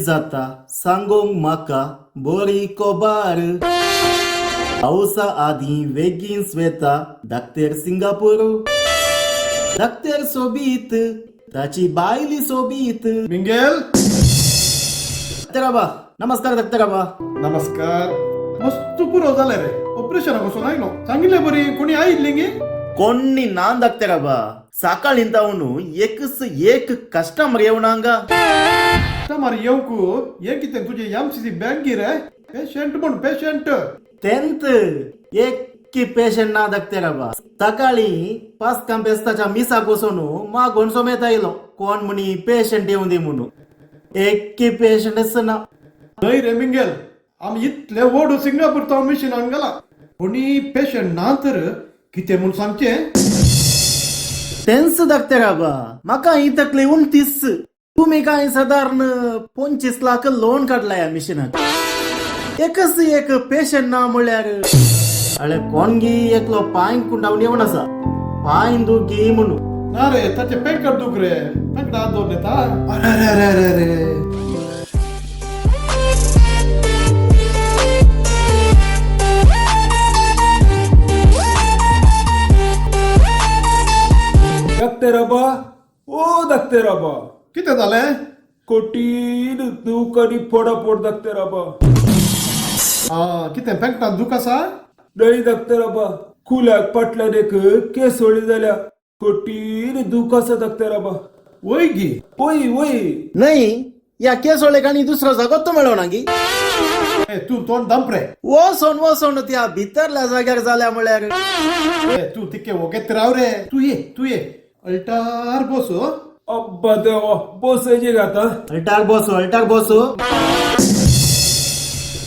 जाता सांगोंक म्हाका बरी खबर. पावसा आदीं वेगींच वेता धाकतेर सिंगापूर. धाकतेर सोबीत ताची बायली सोबीत. मिंगेल. धाकतेर आबा, नमस्कार धाकतेर आबा. नमस्कार. मस्त पुरो जालें रे. ऑपरेशनाक वचून आयलो. सांगिल्ले बरी कोणी आयिल्ली गे? कोण्णी ना धाकतेर आबा, सकाळीं जावन एकच एक कस्टमर येवना हांगा. कस्टमर येवंक हें कितें तुजें एम सी सी बँक रे? पेशंट म्हूण पेशंट. तेंत एक पेशंट ना धाकतेर आबा. सकाळीं पास्कां पेस्ताच्या मिसाक वचून मागोवन समेत आयलो, कोण म्हणी पेशंट येवं दी म्हणून. एक पेशंटच ना. न्हय रे मिंगेल, आमी इतले व्हड सिंगापूर तावन मिशीन हाडून घाला, कोणी पेशंट ना तर कितें म्हूण सांगचें? तेंच धाकतेर आबा, म्हाका ही तकली उमतीच. तुमी कांय सादारण 25 लाख लोन काडला ह्या मिशिनाक, एकच एक पेशंट ना म्हळ्यार. अळे कोणगी एकलो पांय कुंडावन येवन आसा, पांय दुखी म्हणून. ना रे, ताचे पेंकट दूख रे, पेंकट हात दवरून येता. अरे अरे अरे अरे अरे. धाकतेर आबा, ओ धाकतेर आबा. कितें जालें? कठीण दूख आनी फोडाफोड धाकतेर आबा. आं, कितें पेंकटान दूख आसा? न्हय धाकतेर आबा, कुल्याक फाटल्यान एक केसोळी जाल्या, कठीण दूख आसा धाकतेर आबा. वय गी? वय वय. न्हय, ह्या केसोळेक आनी दुसरो जागोच मेळना गी? ए तूं तोंड दांप रे. वचोन वचोन त्या भितरल्या जाग्यार जाल्या म्हळ्यार. ए तूं तिक्के वोगेत राव रे. तूं ये, तूं ये, अल्टार बस. अब्बा देवा, बसयचे गे आतां? अल्टार बस, अल्टार बस.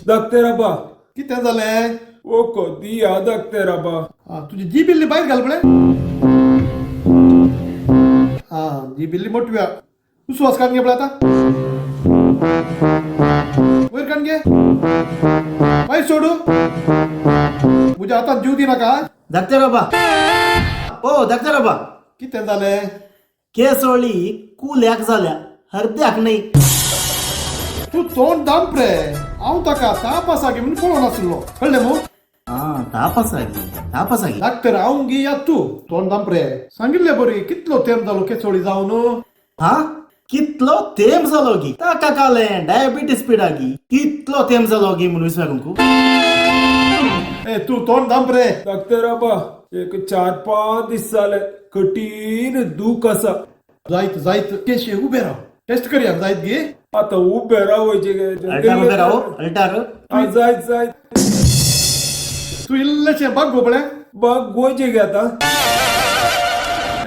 धाकतेर आबा. कितें जालें? ओको दिया धाकतेर आबा. आं, तुजी जीब इल्ली भायर घाल पळय. आं, जीब इल्ली मोटव्या. उस्वास काडून घे पळय आतां. वयर काडून घे, मागीर सोडू. म्हज्या हातांत जीव दिनाका. धाकतेर आबा, ओ धाकतेर आबा. कितें जालें? केसोळी कुल्याक जाल्या, हरद्याक न्हय. तूं तोंड दांप रे. हांव ताका ताप आसा गी म्हूण पळोवन आसलो, कळ्ळें मू? आं, ताप आसा गी, ताप आसा गी? डॉक्टर हांव गी या तूं? तोंड दांप रे. सांगिल्ले बरी कितलो तेंप जालो केसोळी जावन? हा, कितलो तेंप जालो गी? ताका कालें डायबिटीस पिडा गी, कितलो तेंप जालो गी म्हणून विचारूंक. ए तूं तोंड दांप रे. धाकतेर आबा, एक 4-5 दीस जाले कठीण दूख आसा. जायत जायत, केशे उबे राव, टेस्ट करया. जायत गे? आतां उबे रावचे गे? अल्टार उबे राव, अल्टार. आं, जायत जायत. तूं इल्लेशें बागो पळय. बाग गोयचे गे आतां?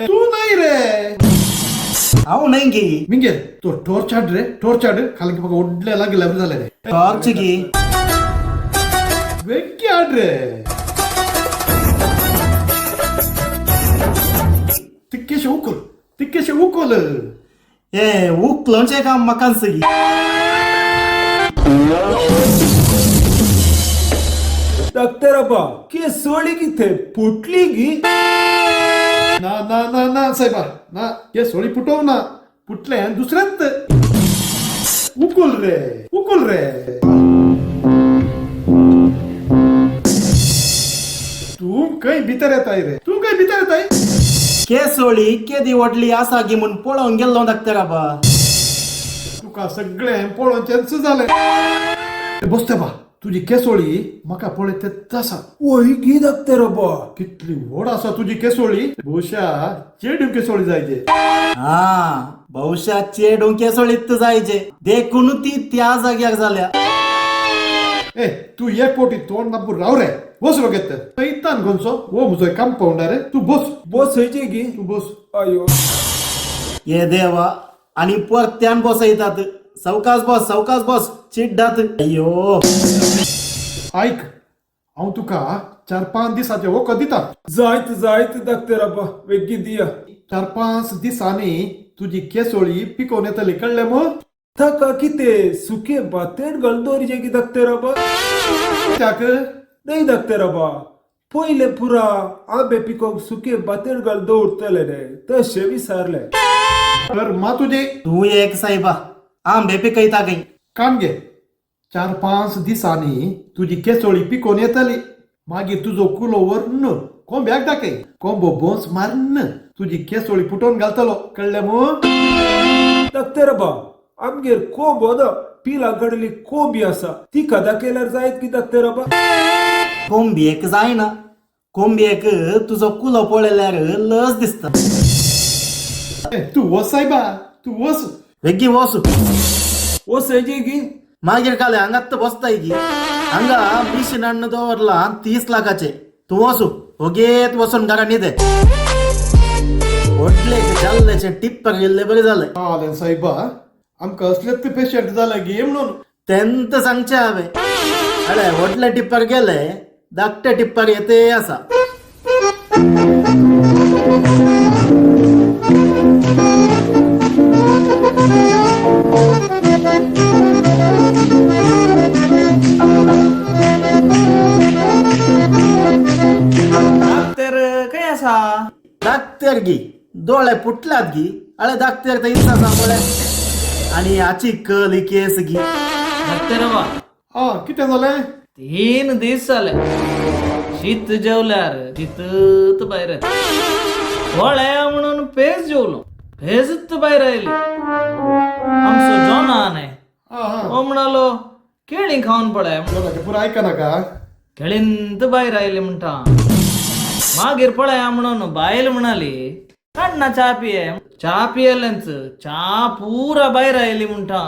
तूं न्हय रे. हांव न्हय गी? मिंगेल, तो टॉर्च हाड रे, टॉर्च हाड. खाली म्हाका व्हडलें लागलें जालें रे. टॉर्च गी? बेगीन हाड रे. तिक्केशें उखल, तिक्केशें उखल. ए उखलोंचें काम म्हाकाच गी. धाकतेर आबा, केसोळी कितें फुटली गी? ना ना ना ना सायबा ना, केसोळी पुटोवं ना, पुटलें दुसरेंच. उखल रे, उखल रे. तूं खंय भितर येताय रे? तूं खंय भितर येताय? केसोळी केदी व्हडली आसा गी म्हूण पळोवंक गेल्लो धाकतेर आबा. तुका सगळें पळोवचेंच जालें. बसते बा, तुजी केसोळी म्हाका पळय तेच आसा. वय गी धाकतेर आबा? कितली व्हड आसा तुजी केसोळी, बहुशा चेडूं केसोळी जायचे. हा, बहुशा चेडूं केसोळीत जायचे, देखून ती त्या जाग्यार जाल्या. ए तूं एक कोटी तोंड नापूर राव रे. बस रोगेत इतान खंयचो हो म्हजो कंपाउंडर रे. तूं बस. बसयचे गी? तूं बस. अयो. ये देवा, आनी परत्यान बसयतात. सवकास बस, सवकास बस, चिड्डात. अय्यो. आयक, हांव तुका 4-5 दिसांचें वखद दिता. जायत जायत धाकतेर आबा, बेगीन दिया. 4-5 दिसांनी तुजी केसोळी पिकोवन येतली, कळ्ळें मू? ताका कितें सुके भातेण घालून दवरिचें गी धाकतेर आबा? कित्याक? न्हय धाकतेर आबा, पयले पुरा आंबे पिकोवंक सुके भातेण घालून दवरतले न्हय, तशें विचारलें. तर मा तुजे. तूं एक सायबा, आंबे पिकयता खंय. कान घे, 4-5 दिसांनी तुजी केसोळी पिकोवन येतली. मागीर तुजो कुलो व्हरून कोंब्याक दाखय, कोंबो बोंस मारून तुजी केसोळी पुटोवन घालतलो, कळ्ळें मू? डॉक्टर आबा, आमगेर कोंबो ना, पिलां काडली कोंबी आसा, तिका दाखयल्यार जायत की डॉक्टर आबा? कोंबयेक जायना, कोंबयेक तुजो कुलो पळयल्यार लज दिसता. तूं वच सायबा, तूं वच. वेगीं वच. वचयची की? मागीर काले हांगात बसताय की, हांगा मिशीन हाडून दवरला 30 लाखाचे. तूं वचू, ओगेत वचून घरा न्हिदे. व्हडले जाल्ल्याचे टिप्पर गेल्ले बरें जालें. आलें सायबा, आमकां असलेच पेशंट जाले गे म्हणून. तेंत सांगचें हांवें, अळे व्हडले टिप्पर गेले, धाकटे टिप्पर येते आसा. डॉक्टर खंय आसा? धाकटेर गी दोळे फुटल्यात गी. अळे धाकटेर थंयच आसा पळय, आनी हाची कल केस गी. डॉक्टर बा, आं, कितें जालें? 3 दीस जाले शीत जेवल्यार शीतच भायर येता. पळया म्हणून पेज जेवलो, पेजच भायर आयली. आमचो जॉना न्हय, हो म्हणालो केळीं खावन पळय. जॉनाचें पुरो आयकनाका. केळींत भायर आयली म्हणटा. मागीर पळया म्हणून बायल म्हणाली काडना च्या पिये. च्या पियेलेंच च्या पुरा भायर आयली म्हणटा.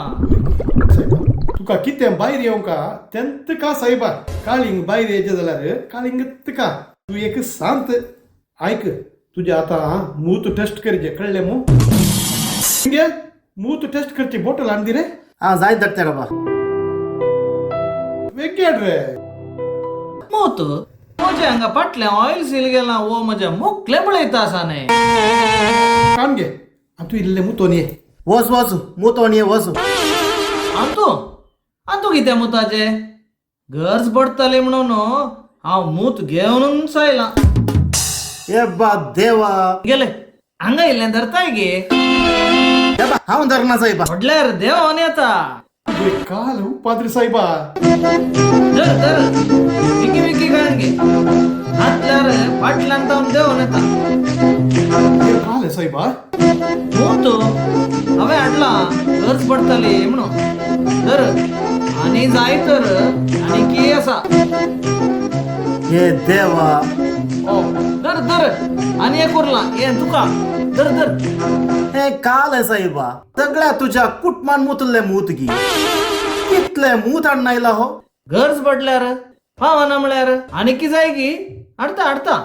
तुका कितें भायर येवंका तेंत का सायबा, काळींग भायर येयचें जाल्यार काळींग का. तूं एक सांत आयक, तुजें आतां मूत टेस्ट करचें, कळ्ळें मू? घे, मूत टेस्ट करची बॉटल हाडून दी रे. आं जायत डॉक्टर बाबा. वेगेड रे. मूत म्हज्या हांगा फाटलें ऑयल सील गेलां, हो म्हज्या मुखलें पळयता आसा न्हय. कान घे, आनी तूं इल्लें मुतोन ये. वच वच, मुतोन ये, वच. अंतू अंतू कितें मुताचें गरज पडटली म्हणून हांव मूत घेवनूच आयलां. ए बा देवा. गेले हांगा इल्लें धरताय गे. देवा, हांव धरना सायबा. व्हडल्यार देंवन येता. तुजे काल पाद्री सायबा. धर धर, विकी विकी काण घे, हातल्यार फाटल्यान तावन देंवन येता. तुजे काल सायबा. मूत हांवें हाडलां गरज पडटली म्हणून. धर, आनी जाय तर आनी की आसा. हे देवा. ओ धर धर, आनी एक उरलां हें तुका, धर धर. हे काल सायबा, सगळ्या तुज्या कुटमान मुतल्ले मूत गी, कितले मूत हाडून आयला हो. गरज पडल्यार पावना म्हळ्यार आनी की जाय की हाडता हाडता.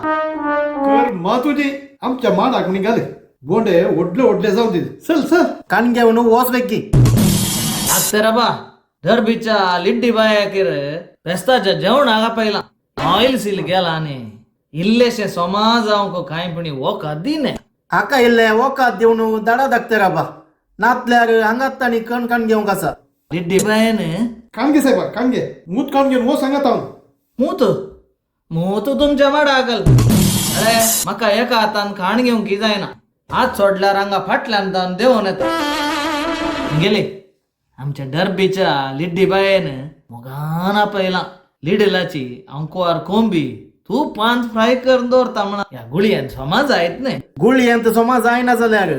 कर मा तुजी, आमच्या माडाक निघाले बोंडे व्हडले व्हडले जावन दी. चल चल. कान घेवन वच बेगी. डॉक्टर बा, डरबीच्या लिड्डी बायाकीर फेस्ताच्या जेवणाक आपयला, ऑयल सील गेला आनी इल्लेशे सोमा जावंक कांय पुणी वखद दिने. हाका इल्लें वखद दिवन धाडा डॉक्टर बाबा, नातल्यार हांगात ताणी कण कण घेवंक आसा. लिड्डी बायन कान घे सायबा, कान घे, मूत कान घेवन वो सांगात हांव. मूत मूत तुमच्या माडाकल. अरे म्हाका एका हातान खाण घेवंक की जायना, हात सोडल्यार हांगा फाटल्यान तावन देंवोन येता. गेली आमच्या डरबीच्या लिड्डी बायन मोगान आपयलां लिडलाची अंकुवार कोंबी तूं पांच फ्राय करून दवरता म्हणा. ह्या गुळयेन सोमा जायत न्हय. गुळयेंत सोमा जायना जाल्यार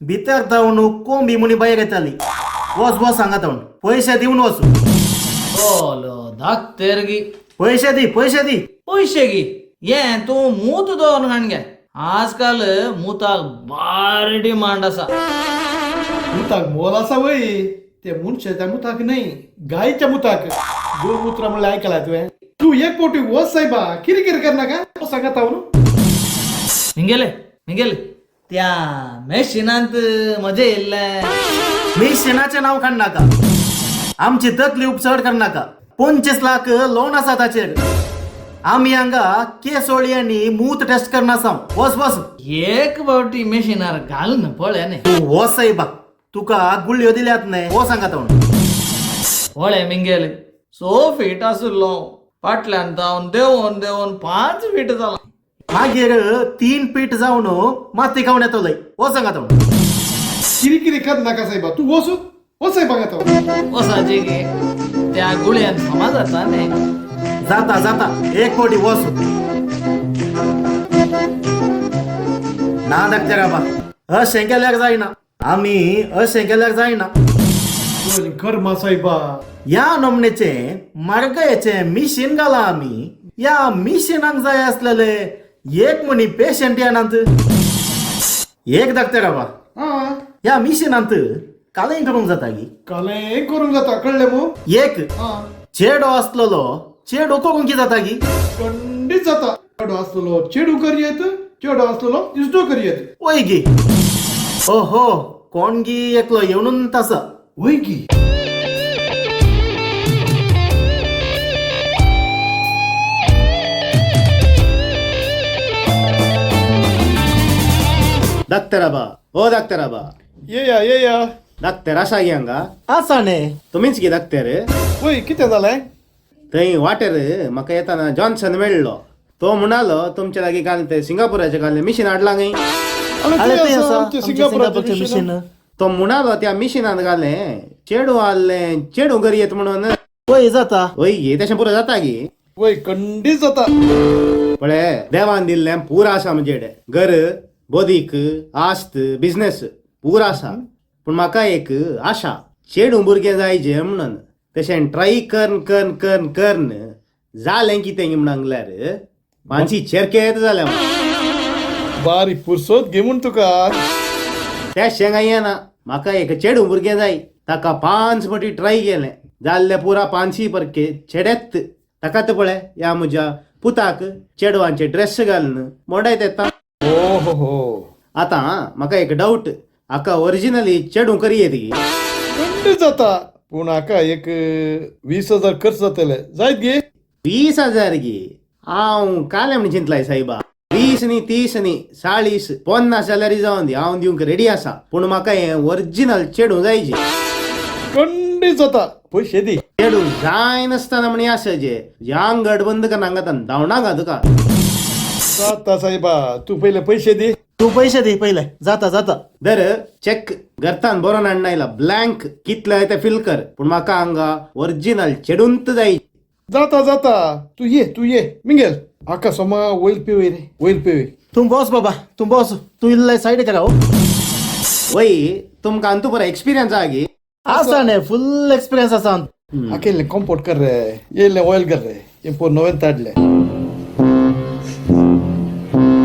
भितर तावन कोंबी म्हणी भायर येताली. वच वच हांगा तावन, पयशे दिवन वच. ओलो धाकतेर गी. पयशे दी, पयशे दी. पयशे गी ये तूं मूत दवरून खाण घे. आजकाल मुताक भारी डिमांड आसा. मुताक मोल आसा वय, ते मनशाच्या मुताक न्हय, गायच्या मुताक. गोमुत्र म्हणल्यार आयकलां तुवें? तूं एक पोटी वच सायबा, किरी किरी करनाका, सांगात हांव न्हू. मिंगेले मिंगेले त्या मेशिनांत मजा येयल्लें. मिशिनाचें नांव काडनाका, आमची तकली उपचड करनाका. 25 लाख लोन आसा ताचेर. आमी हांगा केसोळी आनी मूत टेस्ट करना आसा. वच वच. एक फावटी मेशिनार घालून पळय न्ही. तूं वच सायबा, तुका गुळयो दिल्यात न्हय, वो सांगात हांव. पळय मिंगेले 6 फीट आशिल्लो, फाटल्यान जावन देंवोन देंवोन 5 फीट जाला. मागीर 3 फीट जावन माती खावन येतलोय, वो सांगात हांव. किरी किरी कर नाका सायबा, तूं वच. ओ साहेब हांगा तो वसाची गे त्या गुळयान समा जाता न्ही. जाता जाता, एक कोटी वस ना डॉक्टर आबा, अशें केल्यार जायना, आमी अशें केल्यार जायना. कर मा साहेबा. ह्या नमनेचे मार्गायेचे मिशीन घाला आमी. ह्या मिशिनाक जाय आसलेले एक म्हणी पेशंट येनात. एक डॉक्टर आबा, हा. ह्या मिशिनांत कालें करूंक जाता गी? कालें करूंक जाता, कळ्ळें मू? एक हा. चेडो आसलेलो चेडो करूंक जाता गी? खंडीत जाता. चेडो आसलेलो चेडू करयेत, चेडो आसलेलो इश्टो करयेत. वय गी? ओहो, कोण गी एकलो येवन आसा. वय की? डॉक्टर आबा, ओ डॉक्टर आबा. येया येया. डॉक्टर आसा गी हांगा? आसा न्ही. तुमीच गी डॉक्टर? वय, कितें जालें? थंय वाटेर म्हाका येताना जॉन्सन मेळ्ळो. तो म्हणालो तुमच्या लागीं काल ते सिंगापुराचे काल मिशीन हाडलां खंय. अरे ते ते आसा आमचें आमचें सिंगापुराचें सिंगापूरचें मिशीन. मिशीन. तो म्हणालो त्या मिशिनान घालें चेडूं आहलें चेडूं करयेत म्हणून. वय जाता. वय गी, तशें पुरो जाता गी? वय, खंडीत जाता. पळय, देवान दिल्लें पुरो आसा म्हजेडे. घर, बोदीक आस्त, बिजनेस पुरो आसा. पूण म्हाका एक आशा, चेडूं भुरगें जाय जे म्हणून. तशें ट्राय कर्न कर्न कर्न कर्न जालें कितें म्हण सांगल्यार मानसी चेरकेत जालें. बारी पुरसोत घे म्हूण तुका. तें शेंगा येना. म्हाका एक चेडूं भुरगें जाय. ताका 5 फावटी ट्राय केलें, जाल्लें पुरा 5 परके चेडेत. ताका पळय, ह्या म्हज्या पुताक चेडवांचे ड्रेस घालून मोडायत येता. ओ हो हो. आतां म्हाका एक डावट, हाका ओरिजिनली चेडूं करयेत गी? खंडीत जाता, पूण हाका एक 20,000 खर्च जातले, जायत गे? 20,000 गी? हांव कालें म्हण चिंतलाय सायबा, 20 न्ही, 30 न्ही, 40 50 जाल्यार जावन दी, हांव दिवंक रेडी आसा. पूण म्हाका हें ओरिजिनल चेडूं जायचे. खंडीत जाता, पयशे दी. चेडूं जायनासतना म्हण आसा जे आंगड बंद कर हांगा धांवणांगा तुका. जाता साहेबा, तूं पयले पयशे दी. तूं पयशे दी पयले, जाता जाता. दर चॅक घरतान बरोवन हाडना, ब्लँक कितले ते फिल कर. पूण म्हाका हांगा ओरिजिनल चेडूंत जाय. जाता जाता, तूं ये, तूं ये. मिंगेल, हाका सोमा वयल पिवय रे, वयल पिवय. तूं बस बाबा, तूं बस. तूं इल्लें सायड करा हो. वय, तुमकां अंतू बरो एक्सपिरियन्स आहा गी? आसा न्ही, फुल एक्सपिरियन्स आसा. हाका इल्लें कंपोर्ट कर रे, इल्लें ऑयल कर रे, हें पोर नवें ताडलें.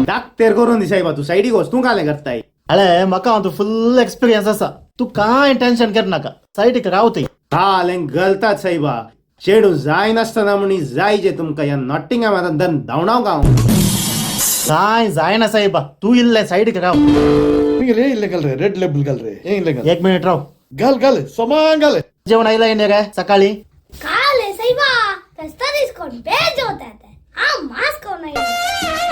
डाक्टर करून दी सायबा, तूं सायडीक वच, तूं कालें करताय. अळे म्हाका हांव फुल एक्सपिरियन्स आसा, तूं कांय टेन्शन करनाका, सायडीक राव थंय. कालें गलतात सायबा, चेडूं जायनासतना म्हणी जाय जे तुमकां. ह्या नॉटिंगम आतां दन धांवणाव हांव. कांय जायना साहेबा, तूं इल्लें सायडीक राव. मिंगेल, हें इल्लें घाल रे, रेड लेबल घाल रे, हें इल्लें घाल. एक मिनिट राव. घाल घाल, सोमा घाल. जेवण आयलाय न्ही रे सकाळी? కాలే సైబా తెస్తా తీసుకొని బేజోతాతే ఆ మాస్క్ ఉన్నాయి.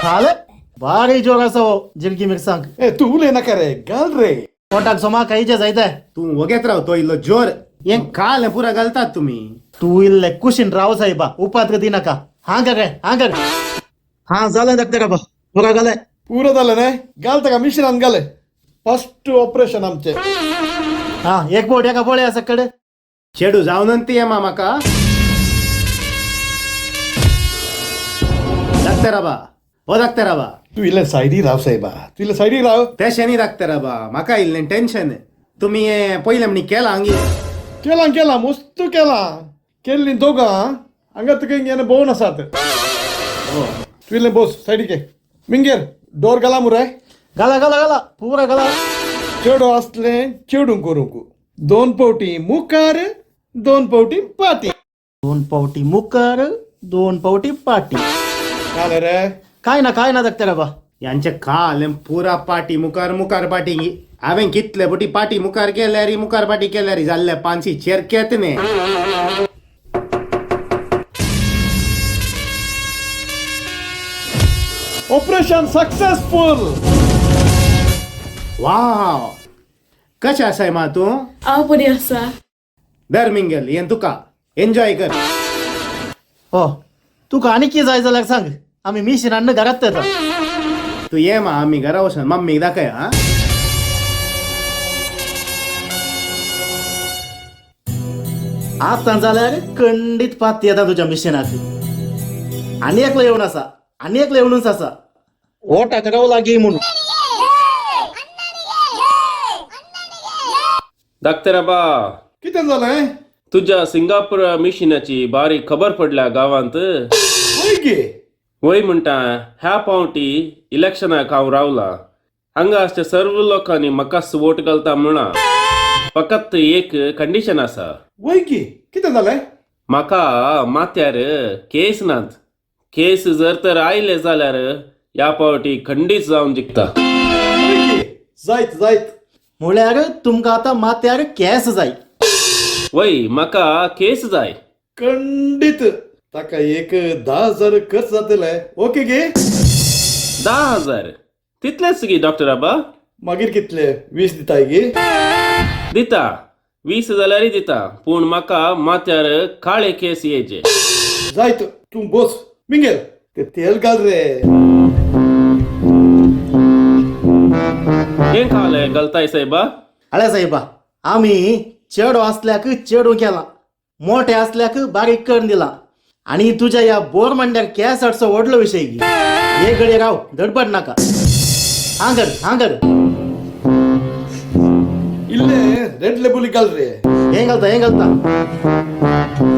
खाले बारी जोर आसा हो जिरगी मिरसांग. ए, तूं उलय नाका रे, घाल रे. पोटाक सोमा खायचे जायते. तूं वगेत राव, तो इल्लो जोर हें कालें पुरा घालतात तुमी. तूं इल्लें कुशीन राव साहेबा, उपात्र दिनाका. हां कर रे, हां कर. हां जालें डॉक्टर बाबा, पुरा घालें. पुरो जालें न्हय? घाल ताका मिशिनान घाल. फर्स्ट ऑपरेशन आमचें. हां, एक बोट एका पळया सकड. चेडूं जावन ती येमा म्हाका. डाक्टर आबा, ओ डाक्टर आबा. तूं इल्लें सायडी राव साहेबा, तूं इल्लें सायडी राव. तशें न्ही डाक्टर आबा, म्हाका इल्लें टेन्शन. तुमी हें पयलें म्हणी केलां हांगी? केलां केलां, मस्त केलां. केल्लीं दोगां हांगा तुका हिंगा भोंवन आसात. तूं इल्लें बोस सायडीक. मिंगेर, डोर घाला मुरे. घाला घाला घाला, पुरा घाला. चेडो आसलें चेडूं करूंक 2 फावटी मुखार, 2 फावटी पाटी. 2 फावटी मुखार, 2 फावटी पाटी. घाल रे. काय ना काय ना डॉक्टर बाबा. यांचे कालें पुरा पाटी मुखार मुखार पाटी. हांवें कितले फावटी पाटी मुखार केल्यार, मुखार पाटी केल्यार जाल्ले पानसी चेरकेत न्ही. Operation successful. वाव, कशें आसाय मा तूं? हांव बरी आसा. दर मिंगल, हें तुका, एन्जॉय कर. हो, तुका आनी कितें जाय जाल्यार सांग, आमी मिशीन हाडून घरात येता. तूं ये मा, आमी घरा वचून मम्मीक दाखय. आं. आतां जाल्यार खंडीत पाती येता तुज्या मिशनाक. आनी एकलो येवन आसा, आनी एकलो येवनूच आसा, वोटाक रावला गी म्हणून. डॉक्टराबा, कितें जालें? तुज्या सिंगापूर मिशिनाची बारीक खबर पडल्या गांवांत. वय गे? वय म्हणटा, ह्या पावटी इलेक्शनाक हांव रावला. हांगा आसच्या सर्व लोकांनी म्हाकाच वोट घालता म्हणा. फकत एक कंडिशन आसा. वय गे, कितें जालें? म्हाका माथ्यार केस नात. केस जर तर आयले जाल्यार ह्या पावटी खंडीत जावन जिखता. वय गे, जायत जायत. म्हळ्यार तुमकां आतां माथ्यार केस जाय? वय, म्हाका केस जाय. खंडीत ताका एक 10,000 खर्च जातले, ओके गे? 10,000 तितलेच गी डॉक्टर आबा? मागीर कितले, 20 दिताय गे? दिता, 20 जाल्यारय दिता, पूण म्हाका माथ्यार काळे केस येयचे. जायत, तूं बस. मिंगेल, ते तेल घाल रे. हें काले घालताय साहेबा? अळे साहेबा, आमी चेडो आसल्याक चेडूं केलां, मोठे आसल्याक बारीक करून दिला, आनी तुज्या ह्या बोर मांड्यार केस हाडचो व्हडलो विशय गी. हे घडये राव, धडपड नाका. हांगर हांगर. इल्ले रेड लेबल घाल रे. हें घालता, हें घालता.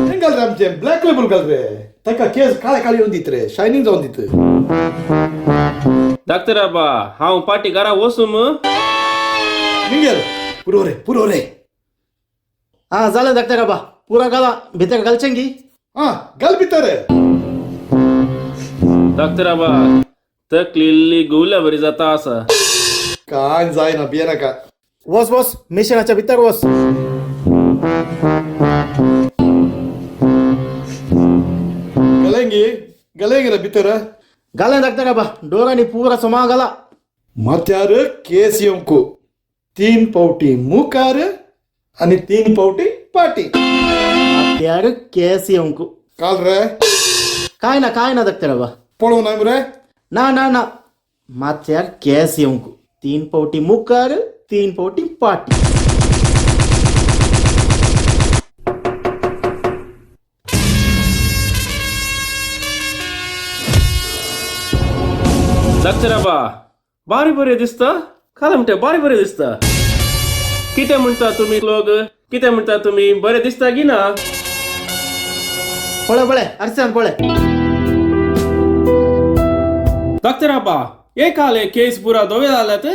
हें घाल रे, आमचें ब्लॅक लेबल घाल रे. ताका केस काळे काळे येवन दीत रे, शायनींग जावन दीत. डॉक्टर आबा, हांव पाटी घरा वचूं मू? मिंगेल, पुरो रे, पुरो रे. हा, जालें डॉक्टर आबा, पुरा घाला. भितर घालचें गी? हा, घाल भितर रे. डॉक्टर आबा, तकली इल्ली घुंवल्या बरी जाता आसा. काय जायना, भिये नाका. वस वस, मिशनाच्या भितर वस. गलेंगी गलेंगी रे भितर. घालें डॉक्टर आबा, डोर आनी पुरा सोमा घाला. माथ्यार केस येवंक 3 पावटी मुखार आनी 3 पावटी पाटी. माथ्यार केस येवंक. काल रे. काय ना, काय ना डॉक्टर आबा. पळोवं नाय मरे? ना ना ना, माथ्यार केस येवंक 3 पावटी मुखार, 3 पावटी पाटी. डॉक्टर आबा, बारी बरें दिसता. काल म्हणटा बारी बरें दिसता. कितें म्हणटा तुमी लोक? कितें म्हणटा तुमी, बरें दिसता की ना? पळय पळय, आरशान पळय. डॉक्टर आबा, हे काले केस पुरा धवे जाल्यात.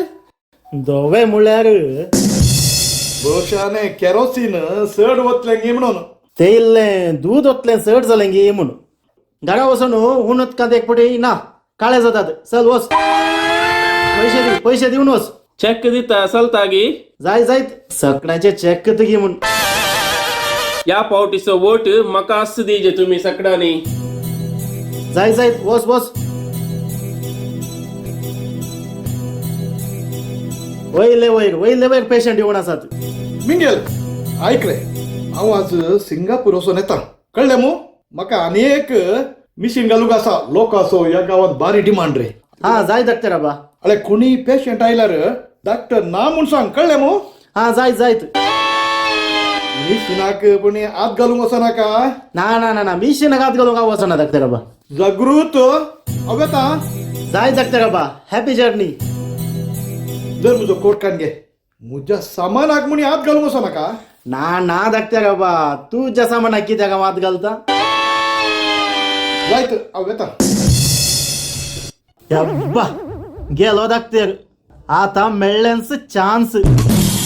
धवे म्हळ्यार? भोवशाने केरोसीन चड वतलें गी म्हणून. ते इल्लें दूद ओतलें चड जालें गी म्हणून. घरा वचून हून उदकांत एक फावटी ना काळे जातात. चल वच, पयशे दी, पयशे दिवन वच. चॅक दिता चलता गी? जाय जायत, सगळ्यांचे चॅक गी म्हूण. ह्या पावटीचो वोट म्हाका आस दिजे तुमी सगळ्यांनी. जाय जायत, वच वच. वयले वयर, वयले वयर पेशंट येवन आसात. मिंगेल, आयक रे, हांव आज सिंगापूर वचोन येता, कळ्ळें मू? म्हाका आनी एक मिशीन घालूंक आसा. लोकांचो ह्या गांवांत बारी डिमांड रे. हा, जाय डॉक्टर आबा. अरे, कोणी पेशंट आयल्यार डॉक्टर ना म्हूण सांग, कळ्ळें मू? हा, जायत जायत. मिशिनाक कोणी हात घालूंक वचनाका. ना ना ना ना, मिशिनाक हात घालूंक हांव वचना डॉक्टर आबा. जागृत, हांव येता. जाय डॉक्टर आबा, हॅपी जर्नी. जर म्हजो कोट काडून घे, म्हज्या सामानाक म्हूण हात घालूंक वचनाका. ना ना डॉक्टर आबा, तुज्या सामानाक कित्याक हांव हात घालता? जायत, हांव येता. यब्बा, गेलो डॉक्टर. आतां मेळ्ळेंच चान्स.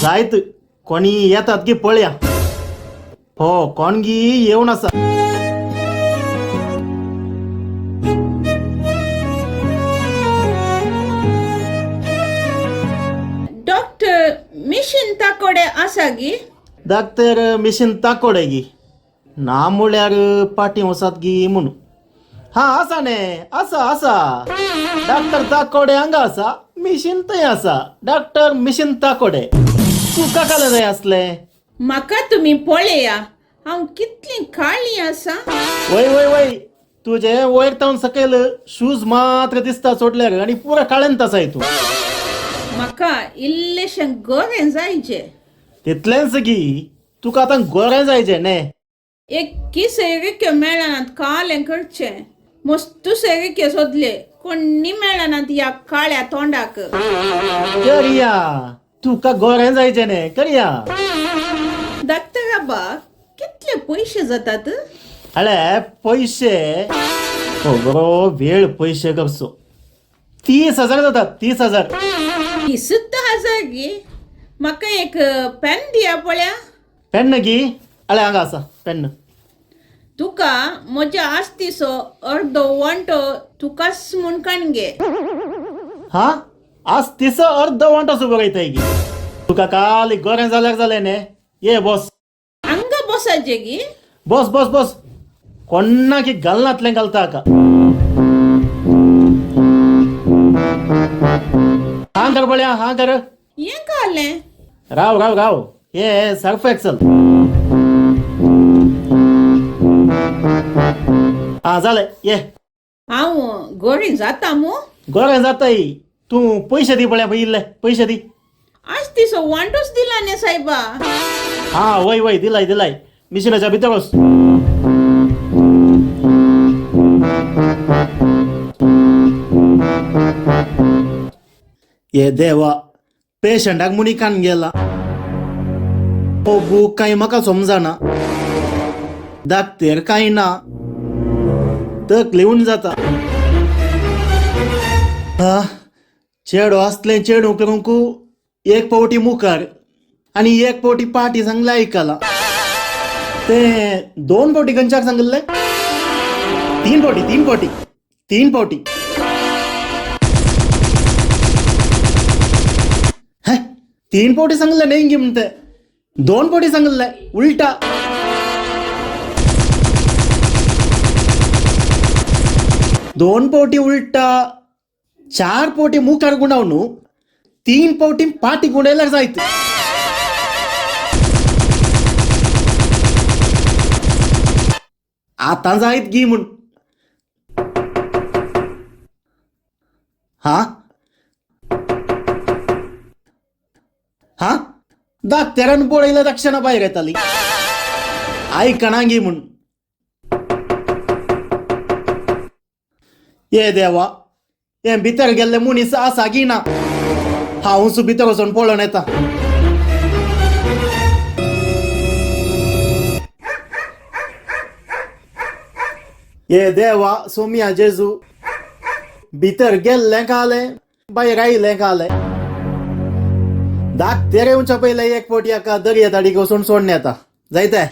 जायत, कोणी येतात की पळया. हो, कोण गी येवन आसा. डॉक्टर, मिशीन ताकोडे आसा गी? डॉक्टर, मिशीन ताकोडे गी ना म्हळ्यार पाटी वसात गी म्हणून. हा, आसा ने, आसा आसा. डॉक्टर ताकोडे हांगा आसा, मिशीन थंय आसा. डॉक्टर मिशीन ताकोडे, तुका काल जाय आसलें? म्हाका तुमी पळया, हांव कितली काळी आसा. वय वय वय, तुजे वयर तावन सकयल शूज मात्र दिसता सोडल्यार आनी पुरा काळेंत आसाय तूं. म्हाका इल्लेशें गोरें जायचे. तितलेंच गी तुका आतां गोरें जायचें ने? एक सोयरीक्यो मेळनात कालें करचें मस्तू सोयरीक्यो सोदले कोण्णी मेळनात ह्या काळ्या तोंडाक. करया, तुका गोरें जायचें न्ही, करया. डॉक्टर आबा कितले पयशे जातात? अळे पयशे हो, बरो वेळ पयशे करचो. 30,000 जातात, 30,000. 30,000 गी? म्हाका एक पेन दिया पळया. पेन्न गी? अळे हांगा आसा पेन्न. तुका म्हज्या आस्तीचो अर्दो वांटो तुकाच म्हूण काणगे. हा, आज तिसो अर्द वांटो सुबो बरयताय गी? तुका काल गोरें जाल्यार जालें न्ही. ये बस. हांगा बसाचे गी? बस बस बस, कोण्णाकी घालनातलें घालता हाका. हां कर पळया, हां कर. हें कालें? राव राव राव, हे सर्फ एक्सल. हा जालें, ये. हांव गोरी जाता मू? गोरें जाताय. तूं पयशे दी पळया, इल्ले पयशे दी. आस्तीचो वांटोच दिला न्ही सायबा. हा वय वय, दिलाय दिलाय. मिशिनाच्या भितर वच. ये देवा, पेशंटाक मुनी कान गेला. हो बूक काय म्हाका समजना, दाक्तेर काय ना, तकली उण जाता. हा चेडो असलें चेडूं करूंक एक पावटी मुखार आनी एक पावटी पाटी सांगलें आयकलां. ते दोन पावटी खंयच्याक सांगिल्लें? तीन पावटी, तीन पावटी, तीन पावटी. हे तीन पावटी सांगिल्लें न्ही गी म्हणते, दोन पावटी सांगिल्लें उलटा. दोन पावटी उलटा, चार पावटी मुखार गुंडावन तीन पावटी पाटी गुंडायल्यार जायत. आतां जायत गी म्हूण. हा हा, दाक्तेरान पळयल्या दक्षणा भायर येताली, आयकना गी म्हूण. ये देवा, हे भितर गेल्ले मनीस आसा गी ना? हांवूच भितर वचून पळोवन येता. ये देवा, सोमिया जेजू, भितर गेल्लें कालें, भायर आयिल्लें कालें. दाक्तेर येवच्या पयलें एक फावटी हाका दर्या दाडीक वचून सोडून येता जायते.